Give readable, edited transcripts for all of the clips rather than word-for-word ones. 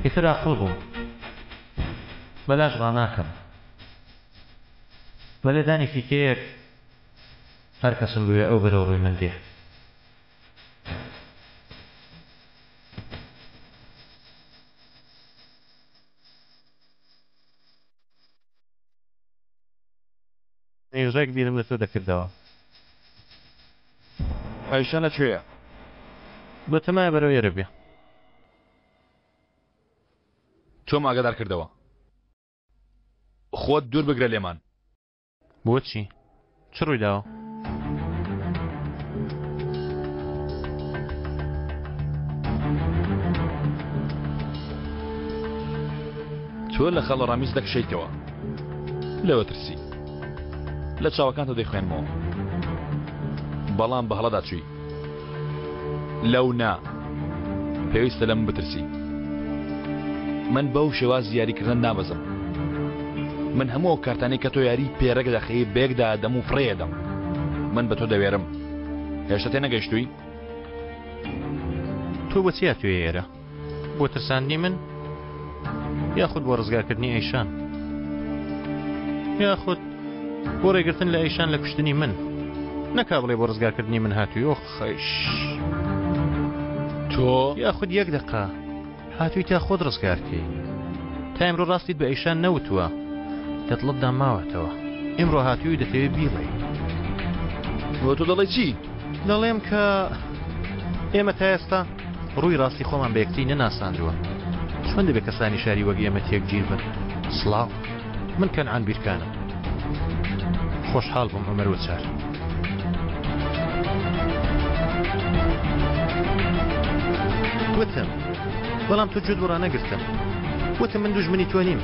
ئیتر ئاقڵ بووم. بەلاش ڕاناکەم. بە لێدانی فیکەیەک هەر کەسم بوێ ئەو بەرەو ڕووی من دێ. منیش ڕێک بیرم لە تۆ دەکردەوە. ئایشە لە کوێیە؟ بەتەمایە بەرەو ئێرە بێ. تۆم ئاگادار کردەوە. خۆت دوور بگرە لێمان. بۆچی؟ چ ڕوویداوە؟ تۆ لە خاڵە ڕامیز دەکشێیتەوە. لەوە ترسی. لە چاوەکانتەوە دەیخوێنمەوە. بەڵام بە هەڵەدا چووی. لەو نا. پێویستە لە من بترسی. من بەو شێوازی یاریکردنە نابەزم. من هەموو ئەو کارتانەی کە تۆ یاری پێ ڕێک دەخەی بەیەکدا دەم و فڕێ دەم. من بە تۆ دەوێرم. هێشتا تێنەگەیشتووی؟ تۆ بۆچی هاتوویە ئێرە؟ بۆ ترساندنی من؟ یاخود بۆ ڕزگارکردنی ئەیشان؟ یاخود بۆ ڕێگرتن لە ئەیشان لە کوشتنی من؟ نەکا بڵێ بۆ ڕزگارکردنی من هاتووی ئۆخ خەش. تۆ یاخود یەک دەقە هاتووی تا خۆت ڕزگارکەی. تا ئیمڕۆ ڕاستیت بە ئەیشان نەوتووە لە دڵتدا ماوەتەوە. ئیمڕۆ هاتووی و دەتەوێ بیڵێی. بۆ تۆ دەڵێی چی؟ دەڵێم کە ئێمە تا ئێستا ڕووی ڕاستی خۆمان بە یەکتری نەناساندووە. چۆن دەبێ کەسانی شاری وەک ئێمە تێکگیر بن؟ سڵاو. من کەنعان بیرکانم. خۆشحاڵ بووم عومەر وچار. وتم، بەڵام تۆ گوێت بۆ ڕانەگرتم. وتم من دوژمنی تۆ نیم.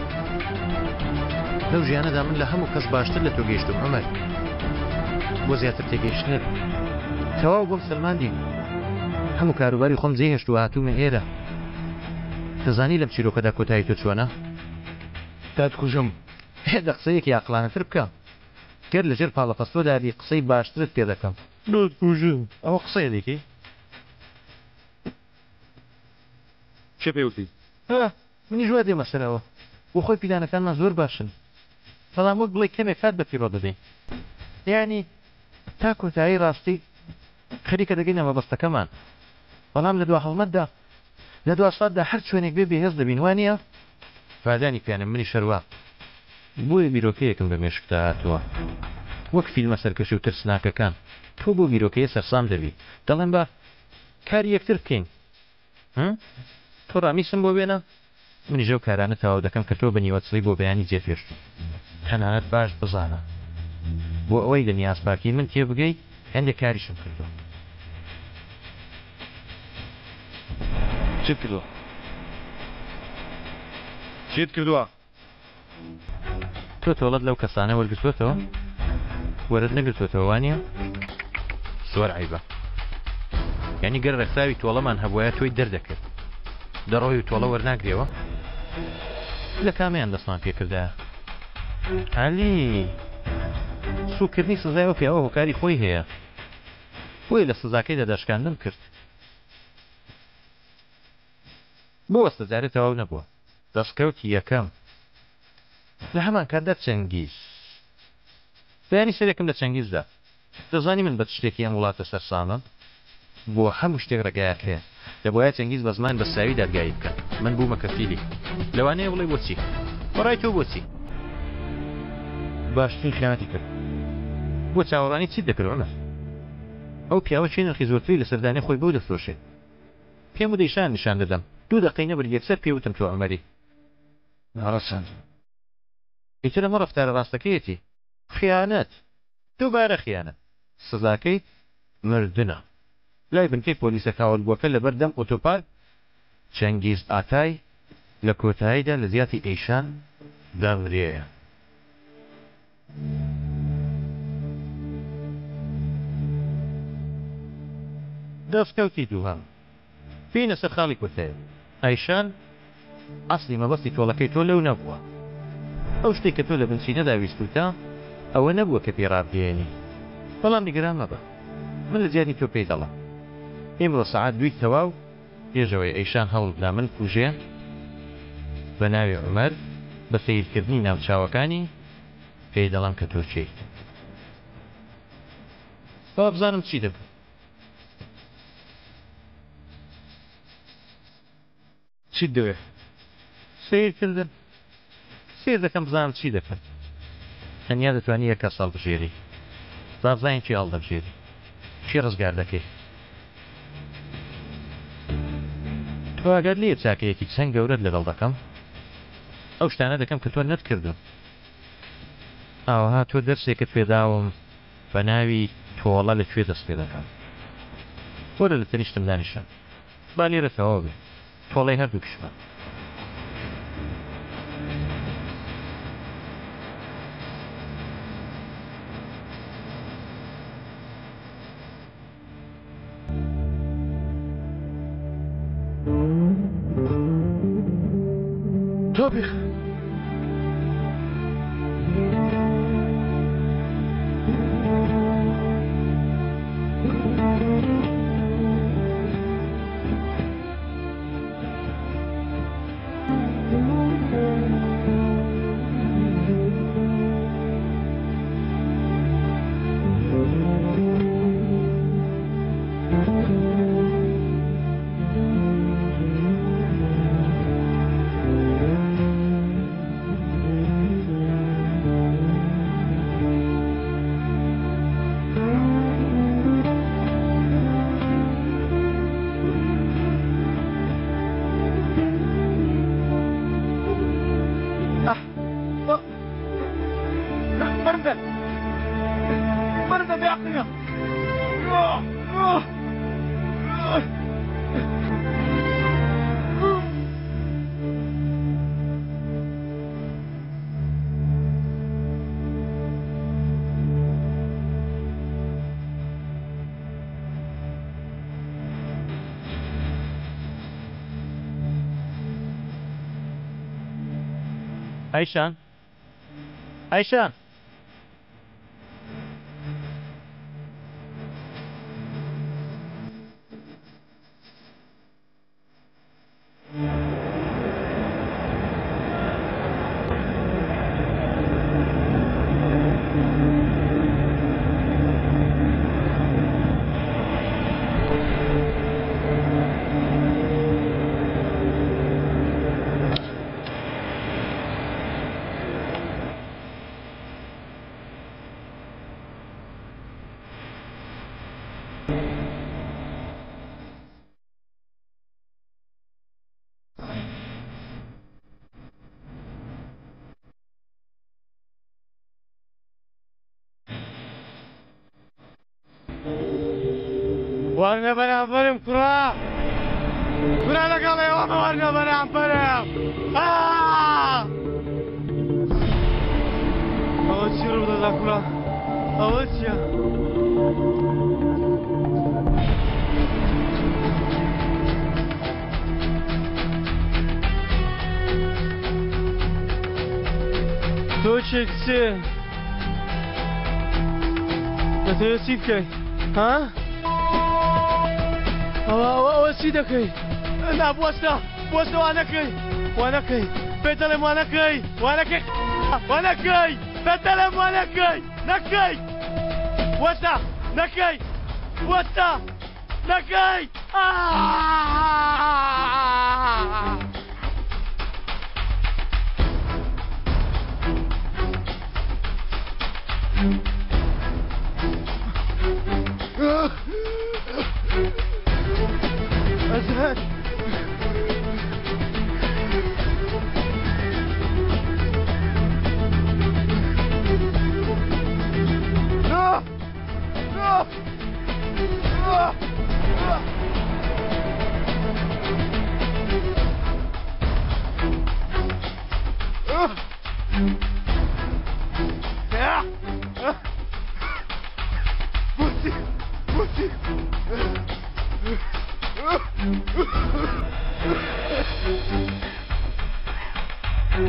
لەو ژیانەدا من لە هەموو کەس باشتر لە تۆ گەیشتووم عومەر. بۆ زیاتر تێگەیشتنت تەواو بۆم سەلماندی. هەموو کاروباری خۆم جێهێشت و هاتوومە ئێرە. دەزانی لەم چیرۆکەدا کۆتایی تۆ چۆنە؟ دەتکوژم. هێ دە قسەیەکی ئاقڵانەتر بکە. گەر لەژێر پاڵەپەستۆدا بی قسەی باشترت پێ دەکەم. دەتکوژم. ئەوە قسەیە دەیکەی؟ کێ پێی وتی؟ ها، منیش وا دێمە سەرەوە. بۆ خۆی پیلانەکانمان زۆر باشن. بەڵام وەک بڵێی کەمێک کات بەفیڕۆ دەدەین. یانی تا کۆتایی ڕاستی خەریکە دەگەینە مەبەستەکەمان. بەڵام لە دوا هەڵمەتدا، لە دوا ساتدا هەر چۆنێک بێ بێهێز دەبین، وا نییە؟ فادانی پیانم، منیش هەر وا. بۆیە بیرۆکەیەکم بە مێشکدا هاتووە. وەک فیلمە سەرکەش و ترسناکەکان، تۆ بەو بیرۆکەیە سەرسام دەبی. دەڵێم با کاری یەکتر بکەین. هم؟ تۆ ڕامیسم بۆ بێنە، منیش ئەو کارانە تەواو دەکەم کە تۆ بە نیوەچڵی بۆ بەیانی جێت هێشتوون. تەنانەت باش بزانە، بۆ ئەوەی لە نیازپاکیی من تێبگەی، هێندێک کاریشم کردووە. چیت کردووە؟ چیت کردووە؟ تۆ تۆڵەت لەو کەسانە وەرگرتووەتەوە؟ وەرت نەگرتووەتەوە وانییە؟ زۆر عەیبە. یانی گەر ڕێکخراوی تۆڵەمان هەبوایە تۆی دەردەکرد. دەڕۆی و تۆڵە وەرناگرێوە؟ لە کامەیان دەستمان پێکردایە؟ عەلی، سووککردنی سزای ئەو پیاوە هۆکاری خۆی هەیە. بۆیە لە سزاکەیدا داشکاندنم کرد. بوەستە جارێ تەواو نەبووە. دەستکەوتی یەکەم لە هەمانکاتدا چەنگیز. بەیانی سەرێکم لە چەنگیز دا. دەزانی من بە چ شتێکی ئەم وڵاتە سەرسامم؟ بۆ هەموو شتێک ڕێگایەک هەیە. دەبوایە چەنگیز بە زمان بەستراوی دادگایی بکەن. من بوومە کەفیلی. لەوانەیە بڵێی بۆچی؟ بە ڕای تۆ بۆچی؟ باشترین خیانەتی کرد. بۆ چاوەڕوانی چیت دەکرد عومەر؟ ئەو پیاوە کێ نرخی زۆرتری لەسەر دانێ خۆی بەو دەفرۆشێ. پێم وت ئیشان نیشان دەدەم. دوو دەقەی نەبرد یەکسەر پێی وتم تۆ عومەری. ناڕەسەن. ئیتر ئەمە ڕەفتارە ڕاستەکەیەتی. خیانەت! دووبارە خیانەت! سزاکەی مردنە. لای بنکەی پۆلیسە کاولبووەکە لەبەر دەم ئۆتۆپارک چەنگیز ئاتای لە کۆتاییدا لە جیاتی ئەیشان دەمرێ. دەستکەوتی دووهەم، بێینە سەر خاڵی کۆتایی. ئایشان، ئەسڵی مەبەستی تۆڵەکەی تۆ لەو نەبووە. ئەو شتەی کە تۆ لە بنچینەدا ویستووتە، ئەوە نەبووە کە پێی ڕابگەیەنی. بەڵام نیگەران مەبە. من لە جیاتی تۆ پێی دەڵێم. ئیمڕۆ سەعات دووی تەواو، پێش ئەوەی ئەیشان هەوڵ بدا من بکوژێ. بە ناوی عومەر بە سەیرکردنی ناو چاوەکانی پێی دەڵێم کە تۆ کێیت. با بزانم چی دەبوو. چیت دەوێ؟ سەیرکردن. سەیر دەکەم بزانم چی دەکەن. تەنیا دەتوانی یەک کەس هەڵبژێری. با بزانین کێ هەڵدەبژێری. کێ ڕزگار دەکەی. تۆ ئاگات لێیە چاکەیەکی چەند گەورەت لەگەڵ دەکەم؟ ئەو شتانە دەکەم کە تۆ نەتکردوون. ئاوەها تۆ دەرسێکت پێداوم بە ناوی تۆڵە لە کوێ دەست پێ دەکات. وەرە لە تەنیشتم دانیشە. با لێرە تەواو بێ. تۆڵەی هەردووکیشمان. تۆ بیخە. ئایشان ئایشان. وەرنە بەرامبەرم کوڕە کورە لەگەڵ ئێوە وەرنە بەرامبەرم ئەوە چی ڕوودەدا کوڕە ئەوە چییە؟ تۆ کێ کچێ دەتەوێت چی بکەی ها؟ ئەوە ئەوە ئەوە چی دەکەی نا بوەستە بوەستە وا نەکەی وا نەکەی پێت دەڵێم وا نەکەی وا نەکەی وا نەکەی پێت دەڵێم وا نەکەی نەکەی بوەستە نەکەی بوەستە نەکەی ئەزهەر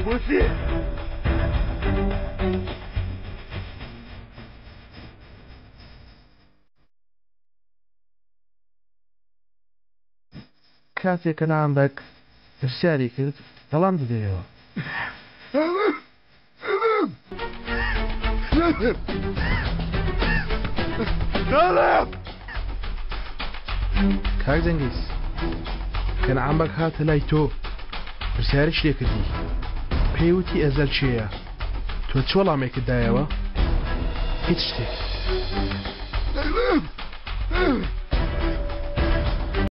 بۆچی؟ کاتێک کەنعان بەگ پرسیاری کرد، وەڵام دەدەیەوە. کاک جەنگیز کەنعان بەگ هاتە لای تۆ پرسیارێکی لێ کردی پێی وتی ئەزەل کێیە تۆ چ وەڵامێکت دایەوە هیچ شتێک.